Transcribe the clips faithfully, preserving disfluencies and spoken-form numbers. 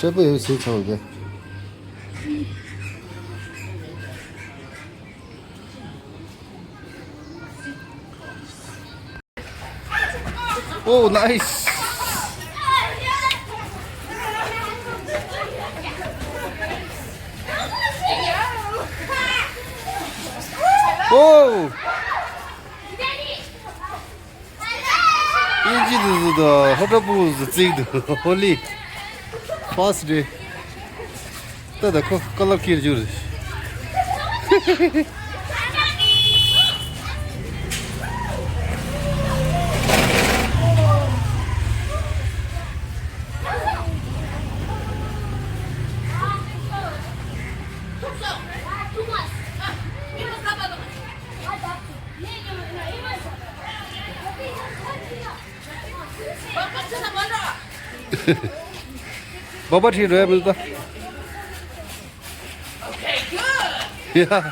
སྲས་པོ་ཡོད་ཟེར་ཚང་གི། Oh, nice. Oh. ཨིན་ཇི་དུ་ཟུ་དང་ཧོ་ཏྲ་པུ་ཟུ་ཙིག་དུ་ཧོ་ལི། ཕར་སི་ཌེ། ད་ད་ཁོ་ཀ་ལར་ཁྱེར་འཇུར། Baba thi roi bul ta. Yeah.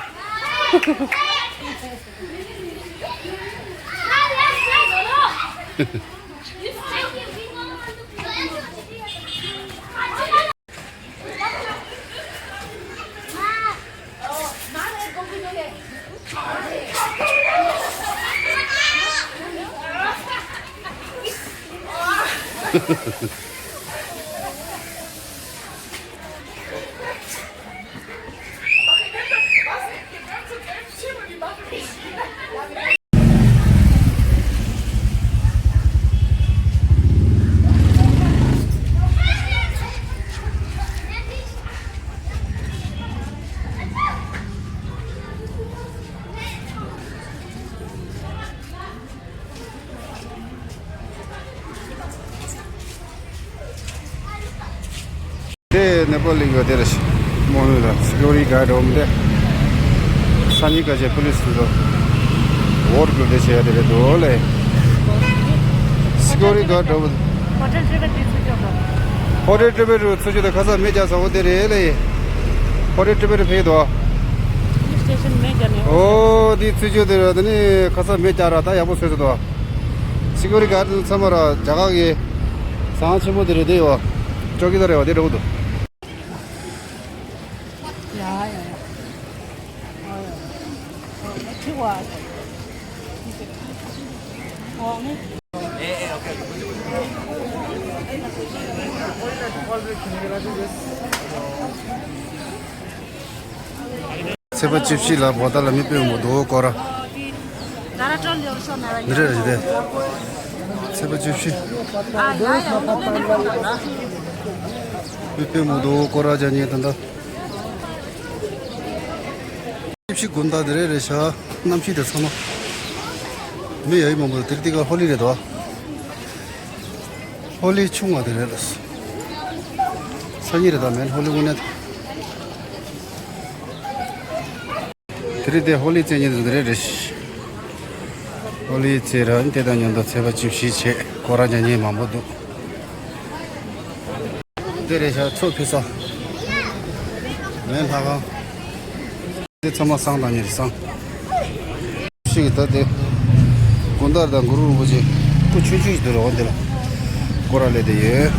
དེ་ནེ་པ་ལི་ག་དེར་མོ་ནུ་ལ་སི་ཀུ་རི་ཊི་གཱ་ཌི་འོང་དེ། སང་ཉིན་ཁ་ཤས་པུ་ལི་སི་ཚོ་ཝོ་ཊི་གུ་དེ་བྱས་དེ་རེད་འདུག་ལེ། སི་ཀུ་རི་ཊི་གཱ་ཌི་འོང་། ཧོ་ཊེལ་ཊི་རི་བེ་ཊི་ཚུར་ཕྱོགས་དང་། ཧོ་ཊེལ་ཊི་རི་བེ་ཊི་ཚུར་ཕྱོགས་དེ་ཁ་ས་མེ་རྒྱག་ས་འོ་དེ་རེད་ལེ། ཧོ་ཊེལ་ཊི་རི་བེ་ཊི་ཕེ་དོ། སི་ཊེ་ཤན་མེ་རྒྱག་ནས། ཨོ་དེ་ཚུར་ཕྱོགས་དེ་རེད། དེ་ནི་ཁ་ས་མེ་རྒྱག་ར་ད་ཡག་པོ་བཟོས་ཚར་འདུག་སི་ཀུ་རི་ཊི་གཱ་ཌི་ཚང་མ་ར་རྒྱ་གར་གི་ཟངས་ཆེན་མོ་དེ་རེད་དེ་ཡོ། ཅོ་ཀི་དེ་རེད་བ་དེ་འདྲ་བོ་འདུག་ཡ་ཡ་ཡ། ཨོ་ཡ། ཨོ་ཁྱི་བ། ཨོ་ནི། ཚེས་པ་བཅུ་བཞི་ལ་བོ་ད་ལ་མི་དཔེ་མོ་དོ་གོ་ར། འདི་རེད་རེད་དེ། ཚེས་པ་བཅུ་བཞི། མི་དཔེ་མོ་དོ་གོ་ར་ཇ་ཉེ་ད་ད། བཅུ་བཞི་དགོན་བདག་དེ་རེད་རེད་ཤག་གནམ་གཤིས་དེ་ཚང་མ། མི་ཡ་ཡི་མང་པོ་དེ་རིང་དེ་ག་ཧོ་ལི་རེད་དོ། ཧོ་ལི་ཆུང་བ་དེ་རེད་ལ། སང་ཉིན་རེད་ད་མེད་ཧོ་ལི་དངོས་གནས། དེ་རིང་དེ་ཧོ་ལི་རྩེད་ཉིན་དེ་རེད་རེད། ཧོ་ལི་རྩེད་ར་དེ་དང་མཉམ་དུ་ཚེས་པ་བཅུ་བཞི་བྱས་སྐོར་ར་རྒྱག་མཁན་མང་པོ་འདུག་དེ་རེད་ཤག་མཚོ་ཕུ་ས། མེན་ལྷ་ཁང་། དེ་ཚང་མ་བསང་བཏང་མཁན་རེད་བསང་། ཞིག་ད་དེ། དགོན་བདག་དང་གུ་རུ་རིན་པོ་ཆེ། སྐུ་ཆུང་ཆུང་ཞིག་འདུག་ར་འོ་འདི་ལ། སྐོར་ར་ལས་དེ་ཡོད།